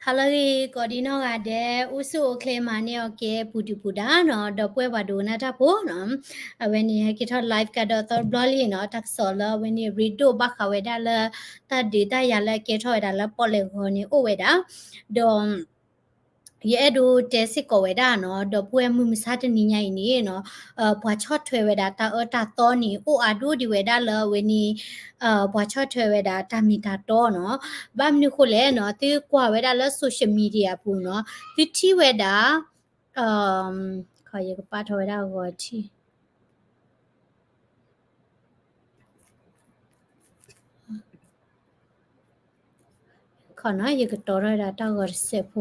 ဟါလၢအဂ့ၤ ကိးဒံနီၢ်ဂၤဒဲး အိၣ်ဆူၣ်အိၣ်ချ့မၤန့ၢ်အီၤကဲ ပူၤဒုၣ်ပူၤဒါနီၤ ဒီပုၢ်ဝဲၢ်ပှၤဒိကနၣ်တၢ်ဖိနီၤ, အဝဲန့ၣ် ဟဲက့ၤထီၣ် live ကဒီးသီတဘျီလံနီၤ, တၢ်ကစီၣ်လၢအဝဲန့ၣ် ရ့ဒိၣ်ဘၣ်ဃးဝဲဒၣ်လၢ တၢ်ဒုးတၢ်ယၤလၢအကဲထီၣ်ဝဲဒၣ်လၢပီၣ်လဲၣ်ဂီၤန့ၣ်အိၣ်ဝဲဒၣ်, ဒီး ယအဲၣ်ဒိးတဲစ့ၢ်ကီးဝဲဒၣ်နီၤ, ဒီပုၢ်ဝဲၢ်မုၢ်မဆါတနံၤညါအံၤန့ၣ်နီၤ, ပှၤဆီၣ်ထွဲဝဲဒၣ်တၢ်အၢတၢ်သီန့ၣ် အိၣ်အါဒိၣ်ဒံးဝဲဒၣ်လၢအဝဲန့ၣ် ပှၤဆီၣ်ထွဲဝဲဒၣ်တၢ်မ့ၢ်တၢ်တီနီၤ, ဘၣ်မနုၤဃိလဲၣ်နီၤ, သုကွၢ်ဝဲဒၣ်လၢ social media အပူၤနီၤ, သုထံၣ်ဝဲဒၣ် ယကပာ်ထီၣ်ဝဲဒၣ်အဂီၤထံၣ် ခီနီၤ, ယကတီၤထီၣ်ဝဲဒၣ်တၢ်ဂီၤတစဲးဖိ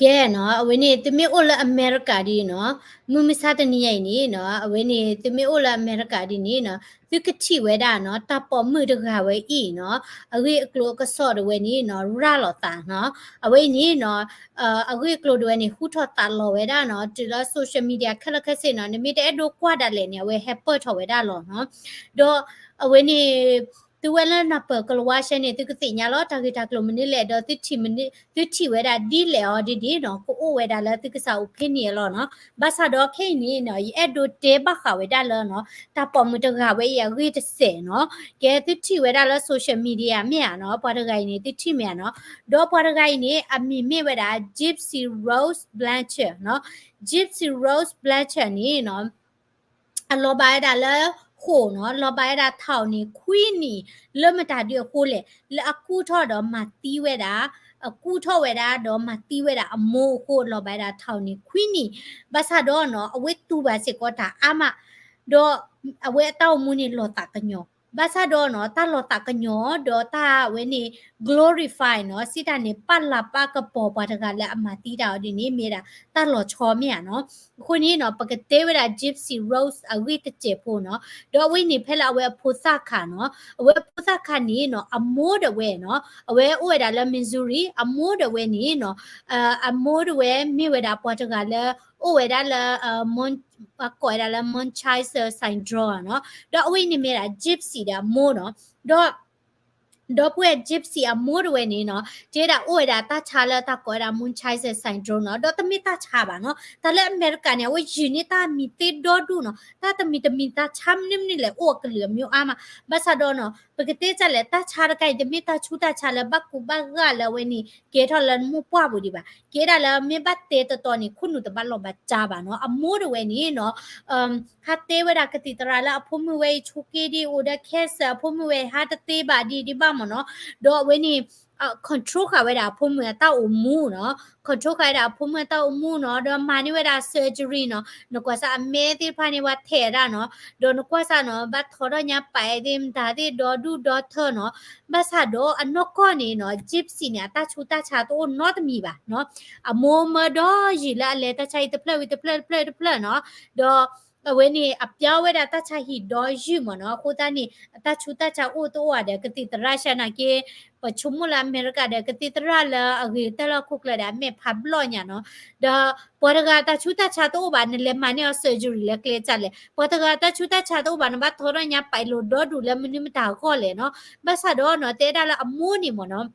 ကဲနီၤ, အဝဲန့ၣ် သုမ့ၢ်အိၣ်လၢအမဲရကၤဒ်နီၤ, မုၢ်မဆါတနံၤညါအံၤန့ၣ်နီၤ, အဝဲန့ၣ် သုမ့ၢ်အိၣ်လၢအမဲရကၤဒ်န့ၣ်နီၤ, သုကထံၣ်ဝဲဒၣ်နီၤ, တၢ်ပိာ်မုၣ်တဂၤဝဲအံၤနီၤ, အဂ့ၢ်အကျိၤအကစီၣ်ဒၣ်ဝဲန့ၣ်နီၤ, ရၤလီၤသးနီၤ, အဝဲအံၤန့ၣ်နီၤ, အဂ့ၢ်အကျိၤဒၣ်ဝဲန့ၣ် ဟူထီၣ်သးလီၤဝဲဒၣ်နီၤ, တုၤလၢ social media ခဲလၢာ်ခဲဆ့နီၤ, နမ့ၢ်တအဲၣ်ဒိးကွၢ်ဒၣ်လဲာ်န့ၣ် အဝဲဟဲပၢၢ်ထီၣ်ဝဲဒၣ်လီၤနီၤ, ဒီးအဝဲန့ၣ် သုဝဲလၢနၢ်ပၢၢ်ကလၤဝါရှဲန့ၣ် သုကသ့ၣ်ညါလီၤ တၢ်ဂ့ၢ်တၢ်ကျိၤမနုၤလဲၣ်, ဒီးသုထံၣ်မနုၤ သုထံၣ်ဝဲဒၣ်ဒ်လဲၣ်အီၤဒ်န့ၣ်နီၤ, ကအိၣ်ဝဲဒၣ်လၢသုကစၢ် opinion လီၤနီၤ. ဘၣ်ဆၣ်ဒီးခဲအံၤန့ၣ်နီၤ, ယအဲၣ်ဒိးတဲဘၣ်ဃးဝဲဒၣ်လၢနီၤ, တၢ်ပိာ်မုၣ်တဂၤဝဲအံၤအဂ့ၢ်တစဲးနီၤ. ကဲသုထံၣ်ဝဲဒၣ်လၢ social media မ့ၢ်ဧါနီၤ, ပှၤတဂၤအံၤန့ၣ် သုထံၣ်မ့ၢ်ဧါနီၤ. ဒီးပှၤတဂၤအံၤန့ၣ် အမံၤမ့ၢ်ဝဲဒၣ် Gypsy Rose Blanchard နီၤ. Gypsy Rose Blanchard န့ၣ်နီၤ အလီၤဘၣ်ဝဲဒၣ်လၢဃိာ်နီၤ, လီၤဘၣ်ဝဲဒၣ်ထီၣ်န့ၣ် ခွံနံၣ်, လၢမတၤဒ်အဃိလဲၣ်, လၢအကူၣ်ထီၣ်ဒီးမၤသံဝဲဒၣ်, အကူၣ်ထီၣ်ဝဲဒၣ်ဒီးမၤသံဝဲဒၣ်အမိၢ်အဃိ လီၤဘၣ်ဝဲဒၣ်ထီၣ်န့ၣ် ခွံနံၣ်, ဘၣ်ဆၣ်ဒီးနီၤ အဝဲတူၢ်ဘၣ်စ့ၢ်ကီးတၢ်အါမး, ဒီးအဝဲအတၢ်အိၣ်မူန့ၣ်လီၤသးကညီၤ, ဘၣ်ဆၣ်ဒီးနီၤ တၢ်လီၤသးကညီၤ ဒီးတၢ်ဝဲန့ၣ် glorify နီၤ, စံးတၢ်န့ၣ် ပာ်လၤပာ်ကပီၤပှၤတဂၤလၢအမၤသံတၢ်အီၤဒ်န့ၣ် မ့ၢ်ဒၣ်တၢ်လီၤဆီမ့ၢ်ဧါနီၤ. အဃိန့ၣ်နီၤ ပကတဲဝဲဒၣ် Gypsy Rose အဂ့ၢ်တစဲးဖိနီၤ, ဒီးအဝဲန့ၣ်ဖဲလၢအဝဲအဖိသၣ်ခါနီၤ, အဝဲအဖိသၣ်ခါန့ၣ်နီၤ အမိၢ်ဒၣ်ဝဲနီၤ, အဝဲအိၣ်ဝဲဒၣ်လၢ Missouri, အမိၢ်ဒၣ်ဝဲန့ၣ်နီၤ, အမိၢ်ဒၣ်ဝဲမ့ၢ်ဝဲဒၣ်ပှၤတဂၤလၢ အိၣ်ဝဲဒၣ်လၢ ပှၤကိးဝဲဒၣ်လၢ Munchausen syndrome နီၤ, ဒီးအဝဲန့ၣ်မ့ၢ်ဒၣ် Gypsy ဒီးအမိၢ်နီၤ, ဒီး ဒီပုၢ်ဝဲၢ် Gypsy အမိၢ်ဒၣ်ဝဲန့ၣ်နီၤ, တဲဒၣ်အိၣ်ဝဲဒၣ်တၢ်ဆါလၢတၢ်ကိးဝဲဒၣ် Munchausen syndrome နီၤ, ဒီးတမ့ၢ်တၢ်ဆါဘၣ်နီၤ, တၢ်လၢအမဲရကၤန့ၣ် အဝဲယုၢ်န့ၢ်တၢ်မံၤသ့ဒီဒူၣ်နီၤ, တၢ်တမံၤတမံၤတၢ်ဆါမနုၤမနုၤလဲၣ် အိၣ်အကလုာ်အမံၤအါမး, ဘၣ်ဆၣ်ဒီးနီၤ ပကတဲဒ်လဲၣ် တၢ်ဆါတခါအံၤ တမ့ၢ်တၢ်ဆူးတၢ်ဆါလၢဘၣ်ကူးဘၣ်ဂာ်လၢအဝဲန့ၣ် ကဲထီၣ်လၢနမိၢ်ပှၢ်ပူၤဒံးဘၣ်, ကဲဒၣ်လၢမ့ၢ်ဘၣ်တဲတတီၤန့ၣ် ခိၣ်နူာ်တဘၣ်လီၤဘၣ်စၢ်ဘၣ်နီၤ, အမိၢ်ဒၣ်ဝဲန့ၣ်နီၤ ဟးတဲဝဲဒၣ်ကသံၣ်သရၣ်လၢအဖိမုၣ်ဝဲအံၤဆိးက့ဒ်အိၣ်ဒီး cancer အဖိမုၣ်ဝဲအံၤဟးတသ့ဘၣ်ဒ်ဒ်ဘၣ်မ့ၢ်နီၤ, ဒီးအဝဲန့ၣ် control ဃာ်ဝဲဒၣ်အဖိမုၣ်အတၢ်အိၣ်မူနီၤ, control ဃာ်ဝဲဒၣ်အဖိမုၣ်အတၢ်အိၣ်မူနီၤ, ဒီးမၤန့ၢ်ဝဲဒၣ် surgery နီၤ, နကွၢ်စၢ်အမဲသ့ၣ်တဖၣ်န့ၣ် ပှၤထဲးဒၣ်နီၤ, ဒီးနကွၢ်စၢ်နီၤ ဘၣ်ထီထီၣ်ညါပာ်အဲၣ်သ့ၣ်မတၤသ့ၣ်ဒီဒူၣ်ဒီထၢနီၤ, ဘၣ်ဆၣ်ဒီးအနီၢ်ကီၢ်န့ၣ်နီၤ Gypsy န့ၣ် အတၢ်ဆူးတၢ်ဆါတအိၣ်နီတမံၤဘၣ်နီၤ, အမိၢ်မၢဒီးယုၢ်လၢအလဲၤတၢ်ဆါအံၤတဖျၢၣ်ဝံၤတဖျၢၣ်တဖျၢၣ်တဖျၢၣ်နီၤ, ဒီး အဝဲန့ၣ် အပျီဝဲဒၣ်တၢ်ဆါဟံၣ်ဒီယုၢ်မ့ၢ်နီၤ, အဃိသတးန့ၣ် အတၢ်ဆူးတၢ်ဆါအိၣ်တအိၣ်ဒီး ကသံၣ်သရၣ်ဆါနာ်က့ ပဆိကမိၣ်လၢအမဲရကၤဒီး ကသံၣ်သရၣ်လၢအဂ့ၤတၢ်လၢဟီၣ်ခိၣ်ချၢဒီး အမဲာ်ဖးဘျီၣ်ညါနီၤ, ဒီးပှၤတဂၤတၢ်ဆူးတၢ်ဆါတအိၣ်ဘၣ် နလဲၤမၤန့ၢ်အီၤ surgery လၢကျဲဒ်လဲၣ်, ပှၤတဂၤတၢ်ဆူးတၢ်ဆါတအိၣ်ဘၣ် နဘၣ်ထီထီၣ်ညါပာ်အလိၤဒီဒူၣ်လၢမနုၤမတၤအဂီၢ်လဲၣ်နီၤ, ဘၣ်ဆၣ်ဒီးနီၤ တဲဒၣ်လၢအမိၢ်န့ၣ်မ့ၢ်နီၤ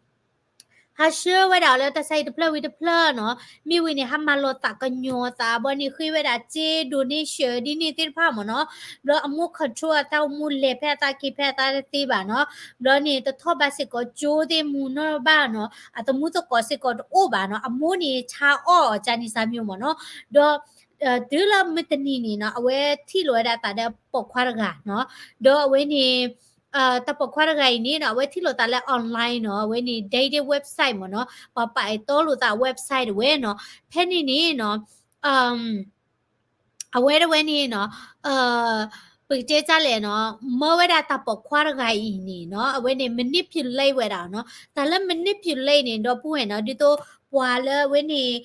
ဟးဆှၢဝဲဒၣ်အီၤလၢတၢ်ဆါဟံၣ်တဖျၢၣ်ဝံၤတဖျၢၣ်နီၤ, မ့ၢ်ဝံၤန့ၣ် ဟးမၤလီၤသးကညီၤသးဘီန့ၣ် ဃ့ဝဲဒၣ်စ့ donation ဒ်န့ၣ်သ့ၣ်တဖၣ်မ့ၢ်နီၤ, ဘျီအမိၢ် control အတၢ်အိၣ်မူလဲၤဖဲအသးက့ၤဖဲအသးတသ့ဘၣ်နီၤ, ဘျီန့ၣ် တထီၣ်ဘးစ့ၢ်ကီးကၠိသ့ၣ်မူနီၢ်ဘၣ်နီၤ, အသမူသကိးစ့ၢ်ကီးတအိၣ်ဘၣ်နီၤ, အမိၢ်န့ၣ် ဆါအီၣ်အီၤကန့ၣ်စၢ်မ့ၢ်မ့ၢ်နီၤ, ဒီး တုၤလၢမုၢ်တနံၤန့ၣ်နီၤ အဝဲထံၣ်လိာ်ဝဲဒၣ်သးဒီးပိာ်ခွါတဂၤနီၤ, ဒီးအဝဲန့ၣ် တၢ်ပိာ်ခွါတဂၤအံၤန့ၣ်နီၤ အဝဲထံၣ်လိာ်သးလၢ online နီၤ, အဝဲန့ၣ် dating website မ့ၢ်နီၤ, ပှၤပာ်အဲၣ်တီလိာ်သး website တဝဲနီၤ, ဖဲန့ၣ်န့ၣ်နီၤ အဝဲတဝဲန့ၣ်နီၤ ပကတဲတၢ်လဲၣ်နီၤ, မၢဝဲဒၣ်တၢ်ပိာ်ခွါတဂၤအံၤန့ၣ်နီၤ, အဝဲန့ၣ် manipulate ဝဲဒၣ်နီၤ, တၢ်လၢ manipulate န့ၣ် ဒီပုၢ်ဝဲၢ်နီၤ, ဒ်သိးပှၤလၢအဝဲန့ၣ်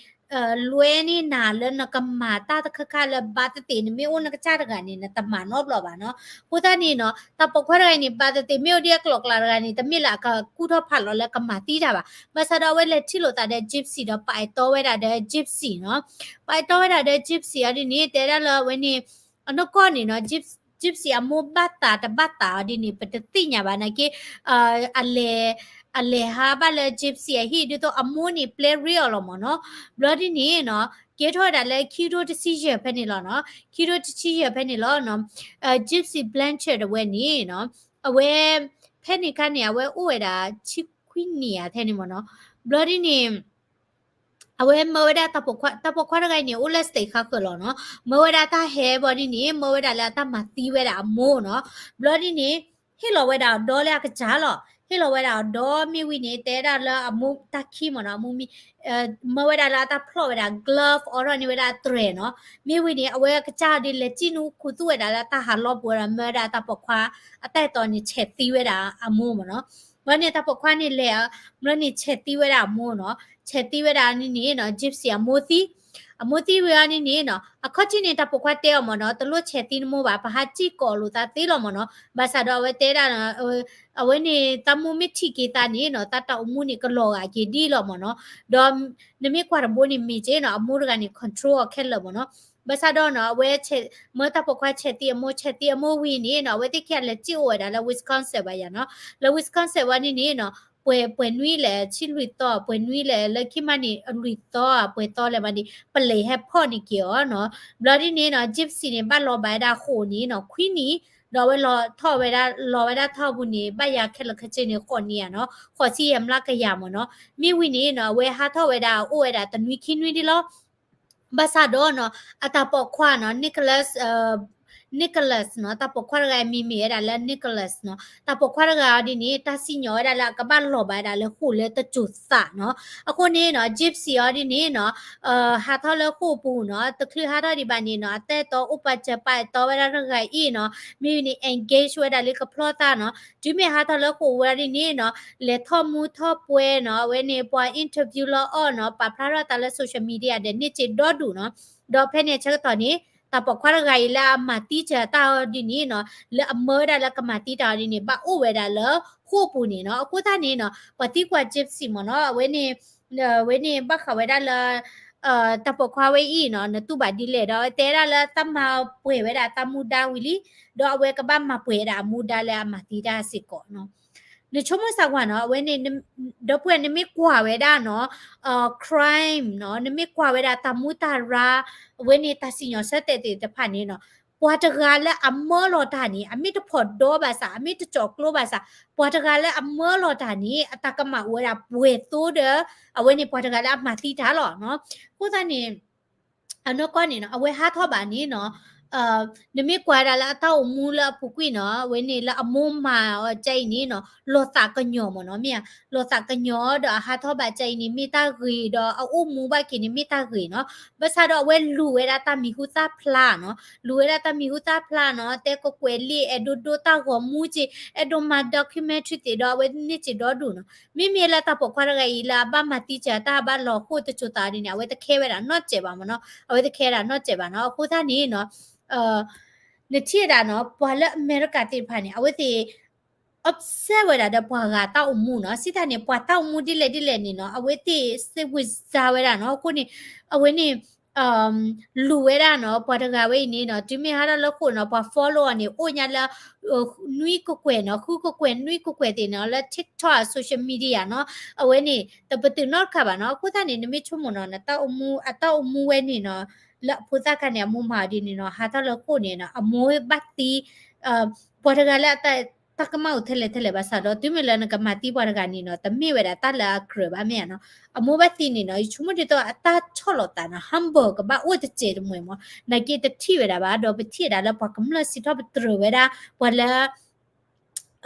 လွဲန့ၢ်နၤလၢနကမၤတၢ်တခါခါလၢ ဘၣ်သ့ၣ်သ့ၣ် နမ့ၢ်အိၣ်နကစၢ်တဂၤန့ၣ် နတမၤနီတဘျီဘၣ်နီၤ. အဃိသတးန့ၣ်နီၤ တၢ်ပိာ်ခွါတဂၤအံၤန့ၣ် ဘၣ်သ့ၣ်သ့ၣ် မ့ၢ်အိၣ်ဒ်အကျိၤအကျဲတဂၤန့ၣ် တမ့ၢ်လၢအကကူၣ်ထီၣ်ဖးလီၤလၢကမၤသံတၢ်ဘၣ်. ဘၣ်ဆၣ်ဒီးအဝဲလဲၤထံၣ်လိာ်သးဒီး Gypsy ဒီးပာ်အဲၣ်တီဝဲဒၣ်ဒီး Gypsy နီၤ. ပာ်အဲၣ်တီဝဲဒၣ်ဒီး Gypsy အီၤဒ်န့ၣ် တဲဒၣ်လၢအဝဲန့ၣ် အနီၢ်ကီၢ်န့ၣ်နီၤ Gypsy Gypsy အမိၢ်ဘၣ်သးတဘၣ်သးအီၤဒ်န့ၣ် ပတသ့ၣ်ညါဘၣ်နာ်က့ အလဲၤ အလဲၤဟးဘၣ်လၢ Gypsy အဟံၣ် ဒ်သိးအမိၢ်န့ၣ် ပျဲရ့အီၤလီၤမ့ၢ်နီၤ. ဘျီဒ်န့ၣ်နီၤ ကဲထီၣ်ဝဲဒၣ်လၢခံကထိတဆံယဲၢ်ဖဲန့ၣ်လီၤနီၤ. ခံကထိတဆံယဲၢ်ဖဲန့ၣ်လီၤနီၤ. Gypsy Blanchard အဝဲန့ၣ်နီၤ အဝဲ ဖဲန့ၣ်ခါန့ၣ် အဝဲအိၣ်ဝဲဒၣ်ဆံခွံနံၣ်ဧါထဲန့ၣ်မ့ၢ်နီၤ. ဘျီဒ်န့ၣ် အဝဲမၢဝဲဒၣ်တၢ်ပိာ်ခွါ, တၢ်ပိာ်ခွါတဂၤအံၤန့ၣ် အိၣ်လၢ state ဃါဃၢၤလီၤနီၤ. မၢဝဲဒၣ်တၢ်ဟဲဘျီဒ်န့ၣ် မၢဝဲဒၣ်လၢအတၢ်မၤသံဝဲဒၣ်အမိၢ်နီၤ. ဘျီဒ်န့ၣ် ဟ့ၣ်လီၤဝဲဒၣ်အီၤဒီလၢအကစၢ်လီၤ. ဟ့ၣ်လီၤဝဲဒၣ်အီၤဒီမ့ၢ်ဝံၤန့ၣ် တဲဒၣ်လၢအမိၢ်တၢ်ခံမ့ၢ်နီၤ, အမိၢ်မံ မၢဝဲဒၣ်လၢအတၢ်ဖျီၣ်ဝဲဒၣ် glove အိးထီၣ်န့ၢ်ဝဲဒၣ်အတြဲၤနီၤ. မ့ၢ်ဝံၤန့ၣ် အဝဲအကစၢ်ဒ်လဲၤစံၣ်နူခူသူၣ်ဝဲဒၣ်လၢတၢ်ဟးလီၢ်ပူၤဝဲဒီး မၢဝဲဒၣ်တၢ်ပိာ်ခွါအတၢ်အဲၣ်တီန့ၣ် ဆဲးသံဝဲဒၣ်အမိၢ်မ့ၢ်နီၤ. ဘျီန့ၣ် တၢ်ပိာ်ခွါန့ၣ်လဲၤ ဘျီန့ၣ်ဆဲးသံဝဲဒၣ်အမိၢ်နီၤ. ဆဲးသံဝဲဒၣ်န့ၣ်န့ၣ်နီၤ Gypsy အမိၢ်သံ အမိၢ်သံဝံၤအီၤန့ၣ်န့ၣ်နီၤ အခီၣ်ထံးန့ၣ် တၢ်ပိာ်ခွါတဲအီၤမ့ၢ်နီၤ, တလိၣ်ဆဲးသံနမိၢ်ဘၣ်, ပဟးစံၣ်ကိးလိာ်သးသ့လီၤမ့ၢ်နီၤ. ဘၣ်ဆၣ်ဒီးအဝဲတဲဒၣ် အဝဲန့ၣ် သးမိၢ်မ့ၢ်ထံၣ်က့ၤသးန့ၣ်နီၤ သးတၢ်အိၣ်မူန့ၣ် ကလီၤဂာ်က့ၤဒ်လီၤမ့ၢ်နီၤ. ဒီးနမ့ၢ်ကွၢ်တဘိန့ၣ် မ့ၢ်က့နီၤ အမိၢ်တဂၤန့ၣ် control အီၤခဲလၢာ်မ့ၢ်နီၤ. ဘၣ်ဆၣ်ဒီးနီၤ အဝဲ မၢတၢ်ပိာ်ခွါဆဲးသံအမိၢ် ဆဲးသံအမိၢ်ဝံၤန့ၣ်နီၤ အဝဲသ့ၣ်ခံဂၤလဲၤစံၣ်အိၣ်ဝဲဒၣ်လၢ Wisconsin ဘၣ်ယၤနီၤ. လၢ Wisconsin ဝဲန့ၣ်န့ၣ်နီၤ ပှဲၤ ပှဲၤနွံလဲၣ် ဆံလွံၢ်သီ ပှဲၤနွံလဲၣ် လၢခံမးန့ၣ် အလွံၢ်သီ ပှဲၤသီလဲၣ်မးန့ၣ် ပလံးဟဲဖီၣ်န့ၢ်က့ၤအီၤနီၤ. ဘျီဒ်န့ၣ်နီၤ Gypsy န့ၣ် ဘၣ်လီၤဘၣ်ဝဲဒၣ်ဃိးနံၣ်နီၤ ခွံနံၣ်, ဒီးအဝဲလီၤထီၣ်ဝဲဒၣ် လီၤဝဲဒၣ်ထီၣ်ပူၤန့ၣ် ဘၣ်ယၤခဲလၢာ်ခဲဆ့န့ၣ် ဃိးနံၣ်ဧါနီၤ ဃိးဆံယဲၢ်မျးကယၤမ့ၢ်နီၤ. မ့ၢ်ဝံၤန့ၣ်နီၤ အဝဲဟးထီၣ်ဝဲဒၣ်အိၣ်ဝဲဒၣ်တနွံခံနွံဒ်လီၤ. ဘၣ်ဆၣ်ဒီးနီၤ အတၢ်ပိာ်ခွါနီၤ Nicholas Nicholas နီၤ တၢ်ပိာ်ခွါတဂၤအမံၤမ့ၢ်ဝဲဒၣ်လၢ Nicholas နီၤ တၢ်ပိာ်ခွါတဂၤအီၤဒ်န့ၣ် တၢ်စံၣ်ညီၣ်ဝဲဒၣ်လၢအကဘၣ်လီၤဘၣ်ဝဲဒၣ်လၢဃိာ်လၢတစိၤသးနီၤ. အဃိန့ၣ်နီၤ Gypsy အီၤဒ်န့ၣ်နီၤ ဟးထီၣ်လၢဃိာ်ပူၤနီၤ တချုးဟးထီၣ်ဒံးဘၣ်န့ၣ်နီၤ အတၢ်အဲၣ်တီအိၣ်ပာ်စၢၤပာ်တီဝဲဒၣ်တဂၤအံၤနီၤ မ့ၢ်ဝံၤန့ၣ် engage ဝဲဒၣ်လၢကဖျီသးနီၤ. တုၤမ့ၢ်ဟးထီၣ်လၢဃိာ်ဝဲဒၣ်ဒ်န့ၣ်နီၤ လဲၤထီၣ်မူထီၣ်ပွဲနီၤ အဝဲန့ၣ် ပှၤ interview လီၤအီၣ်နီၤ ပာ်ဖျါထီၣ်သးလၢ social media ဒီးန့ၢ်စ့ဒီဒူၣ်နီၤ. ဒီးဖဲန့ၣ်အဆၢကတီၢ်န့ၣ် တၢ်ပိာ်ခွါတဂၤအံၤလၢအမၤသံစၢၤတၢ်အီၤဒ်န့ၣ်နီၤ လၢအမၢဝဲဒၣ်လၢကမၤသံတၢ်အီၤဒ်န့ၣ် ဘၣ်အိၣ်ဝဲဒၣ်လၢဃိာ်ပူၤန့ၣ်နီၤ. အဃိသတးန့ၣ်နီၤ ပှၤသံကွၢ် Gypsy မ့ၢ်နီၤ အဝဲန့ၣ် အဝဲန့ၣ်ဘၣ်ဃးဝဲဒၣ်လၢ တၢ်ပိာ်ခွါဝဲအံၤနီၤ နတူၢ်ဘၣ်ဒ်လဲၣ် ဒီးတဲဒၣ်လၢသးမၤပှဲၤဝဲဒၣ်သးမူဒါဝံၤလံ ဒီးအဝဲကဘၣ်မၤပှဲၤဝဲဒၣ်အမူဒါလၢအမၤသံတၢ်စ့ၢ်ကီးနီၤ. နဆိကမိၣ်စၢ်ကွၢ်နီၤ အဝဲန့ၣ် ဒီပုၢ်ဝဲၢ်နမ့ၢ်ကွၢ်ဝဲဒၣ်နီၤ crime နီၤ နမ့ၢ်ကွၢ်ဝဲဒၣ်တၢ်မူးတၢ်ရါ အဝဲန့ၣ်တၢ်စံၣ်ညီၣ်ဆၢတဲာ်သ့ၣ်တဖၣ်န့ၣ်နီၤ ပှၤတဂၤလၢအမၢလီၤတၢ်န့ၣ် အမ့ၢ်တဖီၣ်ဒီဘၣ်ဆၣ် အမ့ၢ်တကၠီၣ်ကျိဘၣ်ဆၣ် ပှၤတဂၤလၢအမၢလီၤတၢ်န့ၣ် အတၢ်ကမၣ်အိၣ်ဝဲဒၣ်ပှဲၤသိဒီး အဝဲန့ၣ်ပှၤတဂၤလၢအမၤသံတၢ်လီၤနီၤ. အဃိသတးန့ၣ် အနီၢ်ကီၢ်န့ၣ်နီၤ အဝဲဟးထီၣ်ဘၣ်န့ၣ်နီၤ နမ့ၢ်ကွၢ်ဒၣ်လၢအတၢ်အိၣ်မူလၢအပူၤကွံာ်နီၤ အဝဲန့ၣ်လၢအမိၢ်မၤအီၤကအံၤန့ၣ်နီၤ လီၤသးကညီၤမ့ၢ်နီၤ မ့ၢ်ဧါ လီၤသးကညီၤဒီးအဟးထီၣ်ဘၣ်ကအံၤန့ၣ် မ့ၢ်တၢ်ဂ့ၤဒီး အအိၣ်မူဘၣ်က့ၤန့ၣ်မ့ၢ်တၢ်ဂ့ၤနီၤ. ဘၣ်ဆၣ်ဒီးအဝဲလူၤဝဲဒၣ်တၢ်မံၤဟူသၣ်ဖျါနီၤ လူၤဝဲဒၣ်တၢ်မံၤဟူသၣ်ဖျါနီၤ တဲကကွဲးလံာ် အဲၣ်ဒိးဒိတၢ်ဂီၤမူက့ၤ အဲၣ်ဒိးမၤ documentary သ့ၣ်ဒီး အဝဲန့ၢ်စ့ဒီဒူၣ်နီၤ. မ့မ့ၢ်လၢတၢ်ပိာ်ခွါတဂၤအံၤလၢအဘၣ်မၤသံစၢၤတၢ်ဘၣ်လီၤဃိာ်တစိၤသးဒ်န့ၣ် အဝဲတခဲဝဲဒၣ်နီတစဲးဘၣ်မ့ၢ်နီၤ အဝဲတခဲဒၣ်နီတစဲးဘၣ်နီၤ. အဃိသတးန့ၣ်နီၤ နထံၣ်ဝဲဒၣ်နီၤ ပှၤလၢအမဲရကၤသ့ၣ်တဖၣ်န့ၣ် အဝဲသ့ၣ် obsess ဝဲဒၣ်ဒီးပှၤဂၤတၢ်အိၣ်မူနီၤ စံးတၢ်န့ၣ် ပှၤတၢ်အိၣ်မူဒ်လဲၣ်ဒ်လဲၣ်န့ၣ်နီၤ အဝဲသ့ၣ်စ့ဝံစါဝဲဒၣ်နီၤ. အဃိန့ၣ် အဝဲန့ၣ် လူၤဝဲဒၣ်နီၤ ပှၤတဂၤဝဲအံၤန့ၣ်နီၤ တုၤမ့ၢ်ဟးထီၣ်လၢဃိာ်နီၤ ပှၤ follow အီၤန့ၣ် အိၣ်ညါလၢ နွံကကွဲၢ်နီၤ ဃုကကွဲၢ် နွံကကွဲၢ်သ့ၣ်နီၤ လၢ TikTok social media နီၤ အဝဲန့ၣ် တပတုာ်နီတခါဘၣ်နီၤ. အဃိသတးန့ၣ် နမ့ၢ်ဆိကမိၣ်နီၤ နတၢ်အိၣ်မူ အတၢ်အိၣ်မူဝဲန့ၣ်နီၤ လၢအဖိသၣ်ခါန့ၣ် အမိၢ်မၤအီၤဒ်န့ၣ်နီၤ ဟးထီၣ်လၢဃိာ်န့ၣ်နီၤ အမိၢ်ဘၣ်သံ ပှၤတဂၤလၢအတၢ် တၢ်ကမၣ်အိၣ်ထဲလဲၣ်ထဲလဲၣ်ဘၣ်ဆၣ်ဒီး တုၤမ့ၢ်လၢနကမၤသံပှၤတဂၤန့ၣ်နီၤ တမ့ၢ်ဝဲဒၣ်တၢ်လၢအကြၢးဘၣ်မ့ၢ်ဧါနီၤ. အမိၢ်ဘၣ်သံန့ၣ်နီၤ ယဆိကမိၣ်ဒ်သိးအတၢ်ဆီၣ်လီၤသးနီၤ humble ကဘၣ်အိၣ်တစဲးတမှဲၤမး နာ်က့တထံၣ်ဝဲဒၣ်ဘၣ် ဒီးပထံၣ်ဝဲဒၣ်လၢပှၤကမျၢၢ်စံးထီၣ်ပတြၢၤဝဲဒၣ် ပှၤလၢ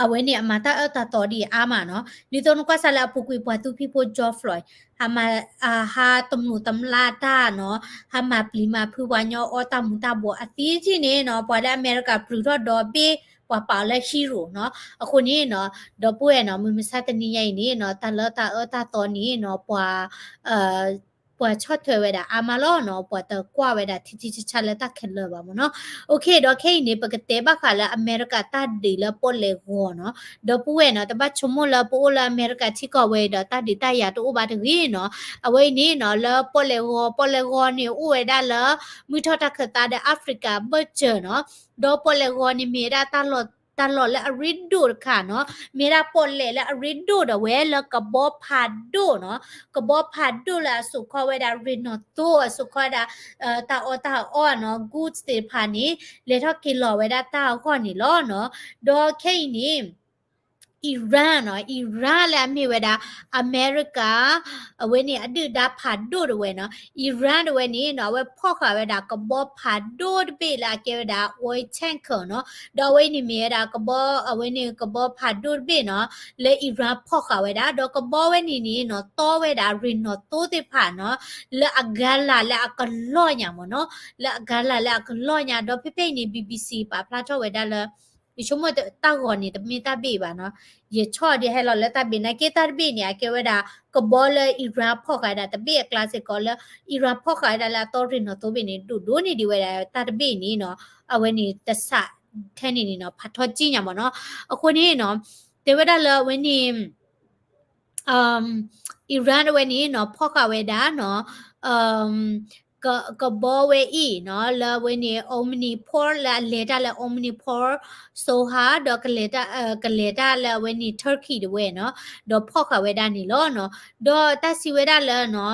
အဝဲန့ၣ်အမၤတၢ်အၢတၢ်သီဒ်အါမးနီၤ. ဒ်သိးနကွၢ်စၢ်လၢအပူၤကွံာ်ပှၤသူဖံးဖိ George Floyd ဟးမၤ ဟးတမျိးတမျာ်တၢ်နီၤ ဟးမၤပျံၤမၤဖုးပှၤကညီအီတၢ်မူၤတၢ်ဘှီးအသံက့န့ၣ်နီၤ ပှၤလၢအမဲရကၤပျုၤထီၣ်ဒီဘ့ၣ် ပှၤပာ်အီၤလၢ hero နီၤ. အဃိန့ၣ်နီၤ ဒီပုၢ်ဝဲၢ်နီၤ မုၢ်မဆါတနံၤညါအံၤန့ၣ်နီၤ တၢ်လၢတၢ်အၢတၢ်သီန့ၣ်နီၤ ပှၤ ပှၤဆီၣ်ထွဲဝဲဒၣ်အါမးလီၤနီၤ, ပှၤတကွၢ်ဝဲဒၣ်ထံထံဆးဆးလၢတၢ်ခဲလၢာ်ဘၣ်မ့ၢ်နီၤ. အိၣ်ခ့ ဒီးခဲအံၤန့ၣ် ပကတဲဘၣ်ဃးလၢအမဲရကၤတၢ်ဒုးလၢပီၣ်လဲၣ်ဂီၤနီၤ. ဒီပုၢ်ဝဲၢ်နီၤ, တဘၣ်ဆိကမိၣ်လၢပအိၣ်လၢအမဲရကၤထံကီၢ်ဝဲအံၤဒီး တၢ်ဒုးတၢ်ယၤတအိၣ်ဘၣ်တဂ့ၤနီၤ. အဝဲအံၤန့ၣ်နီၤ, လၢပီၣ်လဲၣ်ဂီၤ, ပီၣ်လဲၣ်ဂီၤန့ၣ်အိၣ်ဝဲဒၣ်လၢ မုၢ်ထီၣ်တၢ်ခၢၣ်သးဒီးအၤဖရံကၤဘၢၣ်စၢၤနီၤ. ဒီးပီၣ်လဲၣ်ဂီၤန့ၣ်မ့ၢ်ဝဲဒၣ်တၢ်လီၢ် တၢ်လီၢ်လၢအရ့ဒိၣ်တခါနီၤ, မ့ၢ်ဝဲဒၣ်ပီၣ်လဲၣ်လၢအရ့ဒိၣ်ဒီးဝဲလၢကဘီဖးဒိၣ်နီၤ, ကဘီဖးဒိၣ်လၢအစိာ်ခီဝဲဒၣ်ရ့ၣ်နီၣ်သိ, အစိာ်ခီဝဲဒၣ် တၢ်အီၣ်တၢ်အီနီၤ, goods သ့ၣ်တဖၣ်န့ၣ် လဲၤထီၣ်က့ၤလီၤဝဲဒၣ်တၢ်အဂီၢ်န့ၣ်လီၤနီၤ. ဒီးခဲအံၤန့ၣ် Iran နီၤ, Iran လၢအမ့ၢ်ဝဲဒၣ် အမဲရကၤ အဝဲန့ၣ်အဒုၣ်ဒါဖးဒိၣ်တဝဲနီၤ. Iran တဝဲန့ၣ်နီၤ, အဝဲဖီၣ်ဃာ်ဝဲဒၣ်ကဘီဖးဒိၣ်တဘ့ၣ်လၢအကဲဝဲဒၣ် oil tanker နီၤ. ဒီးအဝဲအံၤန့ၣ်မ့ၢ်ဝဲဒၣ်ကဘီ, အဝဲန့ၣ်ကဘီဖးဒိၣ်တဘ့ၣ်နီၤ, လၢ Iran ဖီၣ်ဃာ်ဝဲဒၣ်. ဒီးကဘီဝဲန့ၣ်န့ၣ်နီၤ, တီဝဲဒၣ်ရ့ၣ်နီၣ်သိသ့ၣ်တဖၣ်နီၤ, လၢအကၤလၤလၢအကလီၢ်ညါမ့ၢ်နီၤ, လၢအကၤလၤလၢအကလီၢ်ညါ. ဒီးဖဲဖဲအံၤန့ၣ် BBC ပာ်ဖျါထီၣ်ဝဲဒၣ်လၢ ယဆိကမိၣ်တၢ်ဂီၤန့ၣ် တမ့ၢ်တၢ်ဘ့ၣ်ဘၣ်နီၤ. ယဆီၣ်ဒ်ဟဲလီၤလၢတၢ်ဘ့ၣ်နာ်က့ တၢ်တဘ့ၣ်န့ၣ် အကဲဝဲဒၣ် ကဘီလၢ Iran ဖီၣ်ဃာ်ဝဲဒၣ်တဘ့ၣ်အကျါစ့ၢ်ကီးလၢ Iran ဖီၣ်ဃာ်ဝဲဒၣ်လၢအတီရ့ၣ်နီၣ်သိဘ့ၣ်န့ၣ် ဒိၣ်ဒိၣ်န့ၢ်ဒံးဝဲဒၣ်တၢ်တဘ့ၣ်န့ၣ်နီၤ. အဝဲန့ၣ်တစးထဲန့ၣ်န့ၣ်နီၤ ဖးထီကံၣ်ညါမ့ၢ်နီၤ. အဃိန့ၣ်နီၤ တဲဝဲဒၣ်လၢအဝဲန့ၣ် Iran တဝဲန့ၣ်နီၤ ဖီၣ်ဃာ်ဝဲဒၣ်နီၤ က, ကဘီဝဲအံၤနီၤ လၢအဝဲန့ၣ် Omani port လၢအလဲၤတၢ်လၢ Omani port Sohar ဒီး ကလဲၤတၢ်လၢအဝဲန့ၣ် Turkey တဝဲနီၤ ဒီးဖီၣ်ဃာ်ဝဲဒၣ်န့ၣ်လီၤနီၤ. ဒီးတၢ်စံးဝဲဒၣ်လၢနီၤ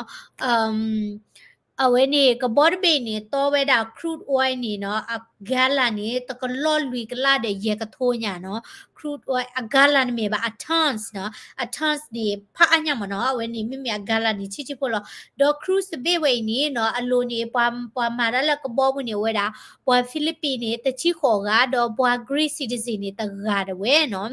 အဝဲန့ၣ် ကဘီတဘ့ၣ်န့ၣ် တီဝဲဒၣ် crude oil န့ၣ်နီၤ အgallonန့ၣ် တကလီၢ်လွံၢ်ကလးဒီးယဲၢ်ကထိညါနီၤ. crude oil အgallonန့ၣ်မ့ၢ်ဘၣ် အtonsနီၤ, အtonsန့ၣ် ဖးအါညါမ့ၢ်နီၤ, အဝဲန့ၣ် မ့မ့ၢ်အgallonန့ၣ် ဆံးဆံးဖိလီၤ. ဒီး crude တဘ့ၣ်ဝဲအံၤန့ၣ်နီၤ အလိၤန့ၣ် ပှၤမၤတၢ်လၢကဘီပူၤန့ၣ် အိၣ်ဝဲဒၣ် ပှၤ Philippines န့ၣ် တဆံဃိးဂၤ ဒီးပှၤ Greece citizen န့ၣ် တဂၤတဝဲနီၤ.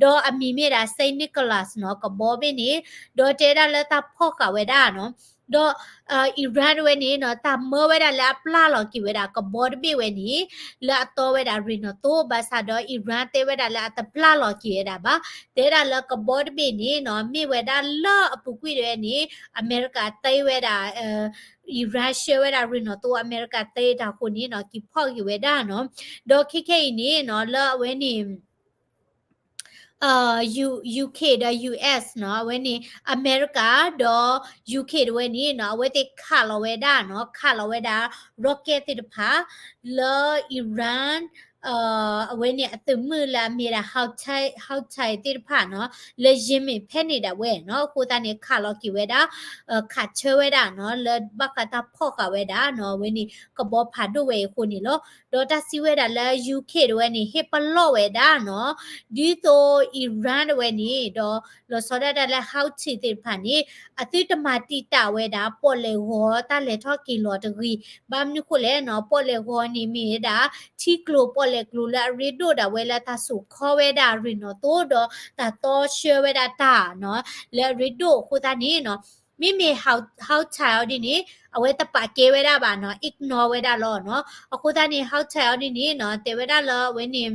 ဒီးအမံၤမ့ၢ်ဒၣ် Saint Nicholasနီၤ ကဘီဘ့ၣ်န့ၣ်, ဒီးတဲဒၣ်လၢတၢ်ဖီၣ်ဃာ်ဝဲဒၣ်နီၤ ဒီး Iran တဝဲန့ၣ်နီၤ တၢ်မၢဝဲဒၣ်လၢအပျၢ်လီၤက့ၤဝဲဒၣ် ကဘီတဘ့ၣ်ဝဲန့ၣ် လၢအတီဝဲဒၣ်ရ့ၣ်နီၣ်သိ ဘၣ်ဆၣ်ဒီး Iran တဲဝဲဒၣ်လၢအတပျၢ်လီၤက့ၤဝဲဒၣ်ဘၣ်. တဲဒၣ်လၢကဘီတဘ့ၣ်န့ၣ်နီၤ မ့ၢ်ဝဲဒၣ်လၢအပူၤကွံာ်တဝဲန့ၣ် အမဲရကၤတဲဝဲဒၣ် Iran ဆှၢဝဲဒၣ်ရ့ၣ်နီၣ်သိ အမဲရကၤတဲတၢ်အဃိန့ၣ်နီၤ က့ၤဖီၣ်က့ၤဝဲဒၣ်နီၤ. ဒီးခဲခဲအံၤန့ၣ်နီၤ လၢအဝဲန့ၣ် UK ဒီး US နီၤ အဝဲန့ၣ် အမဲရကၤဒီး UK တဝဲန့ၣ်နီၤ အဝဲသ့ၣ်ခးလီၤဝဲဒၣ်နီၤ ခးလီၤဝဲဒၣ် rocket သ့ၣ်တဖၣ် လၢ Iran အဝဲန့ၣ်အသုးမုၢ်လၢအမ့ၢ်ဒၣ် Houthi သ့ၣ်တဖၣ်နီၤ လၢ Yemen ဖဲန့ၣ်ဒၣ်ဝဲနီၤ. အဃိသတးန့ၣ် ခးလီၤက့ၤဝဲဒၣ် ခးဆၢဝဲဒၣ်နီၤ လၢဘၣ်ဃးတၢ်ဖီၣ်ဃာ်ဝဲဒၣ်နီၤ အဝဲန့ၣ် ကဘီဖးဒိၣ်ဝဲအံၤအဃိန့ၣ်လီၤ. ဒီးတၢ်စံးဝဲဒၣ်လၢ UK တဝဲန့ၣ် ဟ့ၣ်ပလီၢ်ဝဲဒၣ်နီၤ ဒ်သိး Iran တဝဲန့ၣ် ဒီးလီၤဆီဒၣ်တၢ်လၢ Houthi သ့ၣ်တဖၣ်န့ၣ် အသုတမၤတံာ်တာ်ဝဲဒၣ် ပီၣ်လဲၣ်ဂီၤတၢ်လဲၤထီၣ်က့ၤလီၤတဂ့ၤ. ဘၣ်မနုၤဃိလဲၣ်နီၤ ပီၣ်လဲၣ်ဂီၤန့ၣ်မ့ၢ်ဝဲဒၣ် ထံကျိၤပီၣ်လဲၣ်ကျိၤလၢအရ့ဒိၣ်ဒၣ်ဝဲလၢတၢ်စိာ်ခီဝဲဒၣ်ရ့ၣ်နီၣ်သိ ဒီးတၢ်တီဆှၢဝဲဒၣ်တၢ်နီၤ လၢအရ့ဒိၣ်အဃိသတးန့ၣ်နီၤ မ့မ့ၢ် Houthi အီၤဒ်န့ၣ် အဝဲတပာ်ကဲဝဲဒၣ်ဘၣ်နီၤ ignore ဝဲဒၣ်လီၤနီၤ. အဃိသတးန့ၣ် Houthi အီၤဒ်န့ၣ်နီၤ တဲဝဲဒၣ်လၢအဝဲန့ၣ်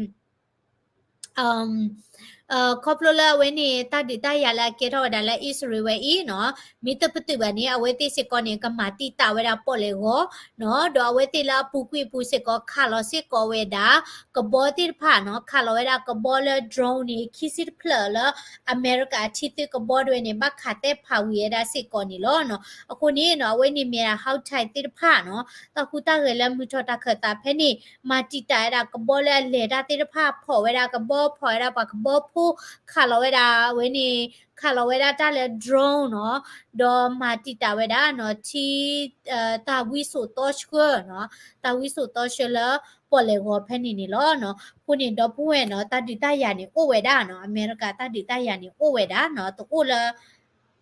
ခီဖျိလၢအဝဲန့ၣ် တၢ်ဒုးတၢ်ယၤလၢအကဲထီၣ်ဝဲဒၣ်လၢအံၣ်စရ့လ်ဝဲအံၤနီၤ မ့ၢ်တပတုာ်ဘၣ်န့ၣ် အဝဲသ့ၣ်စ့ၢ်ကီးန့ၣ် ကမၤတံာ်တာ်ဝဲဒၣ်ပီၣ်လဲၣ်ဂီၤနီၤ ဒီးအဝဲသ့ၣ်လၢအပူၤကွံာ်အပူၤစ့ၢ်ကီး ခးလီၤစ့ၢ်ကီးဝဲဒၣ် ကဘီသ့ၣ်တဖၣ်နီၤ ခးလီၤဝဲဒၣ်ကဘီလၢ drone န့ၣ် ခံဆံတဖျၢၣ်လၢ အမဲရကၤအထံသုးကဘီတဝဲန့ၣ် ဘၣ်ခးသဲဖးဝံၤဝဲဒၣ်စ့ၢ်ကီးန့ၣ်လီၤနီၤ. အဃိန့ၣ်နီၤ အဝဲန့ၣ်မ့ၢ်ဒၣ် Houthi သ့ၣ်တဖၣ်နီၤ တၢ်ဟူးတၢ်ဂဲၤလၢမုၢ်ထီၣ်တၢ်ခၢၣ်သးဖဲန့ၣ် မၤတံာ်တာ်ဝဲဒၣ်ကဘီလၢအလဲၤတၢ်သ့ၣ်တဖၣ် ဖီၣ်ဝဲဒၣ်ကဘီ ဖီၣ်ဝဲဒၣ်ပှၤကဘီဖိ ခးလီၤဝဲဒၣ်အဝဲန့ၣ် ခးလီၤဝဲဒၣ်တၢ်လၢ drone နီၤ ဒီးမၤတံာ်တာ်ဝဲဒၣ်နီၤ ထံ တၢ်ဝံစိာ်တီဆှၢနီၤ တၢ်ဝံစိာ်တီဆှၢလၢပီၣ်လဲၣ်ဂီၤဖဲန့ၣ်န့ၣ်လီၤနီၤ. အဃိန့ၣ် ဒီပုၢ်ဝဲၢ်နီၤ တၢ်ဒုးတၢ်ယၤန့ၣ်အိၣ်ဝဲဒၣ်နီၤ အမဲရကၤတၢ်ဒုးတၢ်ယၤန့ၣ်အိၣ်ဝဲဒၣ်နီၤ တအိၣ်လၢ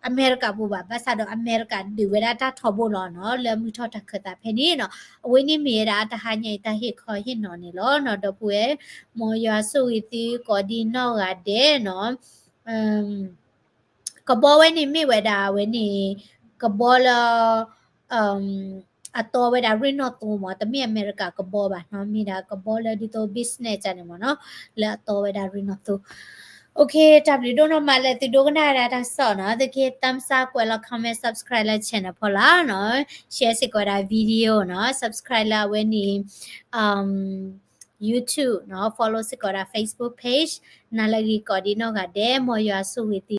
အမဲရကၤပူၤဘၣ် ဘၣ်ဆၣ်ဒီးအမဲရကၤဒုးဝဲဒၣ်တၢ်ထီဘိလီၤနီၤ လၢမုၢ်ထီၣ်တၢ်ခၢၣ်သးဖဲန့ၣ်နီၤ. အဝဲန့ၣ်မ့ၢ်ဝဲဒၣ်တဟါညါအံၤတၢ်ဟ့ၣ်ခီဟ့ၣ်နီၤန့ၣ်လီၤနီၤ ဒီပုၢ်ဝဲၢ် မ်ယွၤဆိၣ်ဂ့ၤသုကိးဒံနီၢ်ဂၤဒဲးနီၤ ကဘီဝဲန့ၣ်မ့ၢ်ဝဲဒၣ်ဝဲန့ၣ် ကဘီလၢ အတီဝဲဒၣ်ရ့ၣ်နီၣ်သိမး တမ့ၢ်အမဲရကၤကဘီဘၣ်နီၤ မ့ၢ်ဒၣ်ကဘီလၢဒ်သိး business န့ၣ်မးနီၤ လၢအတီဝဲဒၣ်ရ့ၣ်နီၣ်သိ တၢ်ဘျုးဒိၣ်နီၢ်မးလၢသုဒိကနၣ်ဝဲဒၣ်တၢ်ကစီၣ်နီၤ, သုကဟ့ၣ် thumbs up ကွဲးလီၤ comment, subscribe လၢ channel ဖီလာ်နီၤ, share စ့ၢ်ကီးဝဲဒၣ် video နီၤ, subscribe လၢအဝဲန့ၣ် YouTube နီၤ, follow စ့ၢ်ကီးဝဲဒၣ် Facebook page, နၤလၢအဂ့ၤကိးဒံးနီၢ်ဂၤဒဲး, မ်ယွၤဆိၣ်ဂ့ၤသု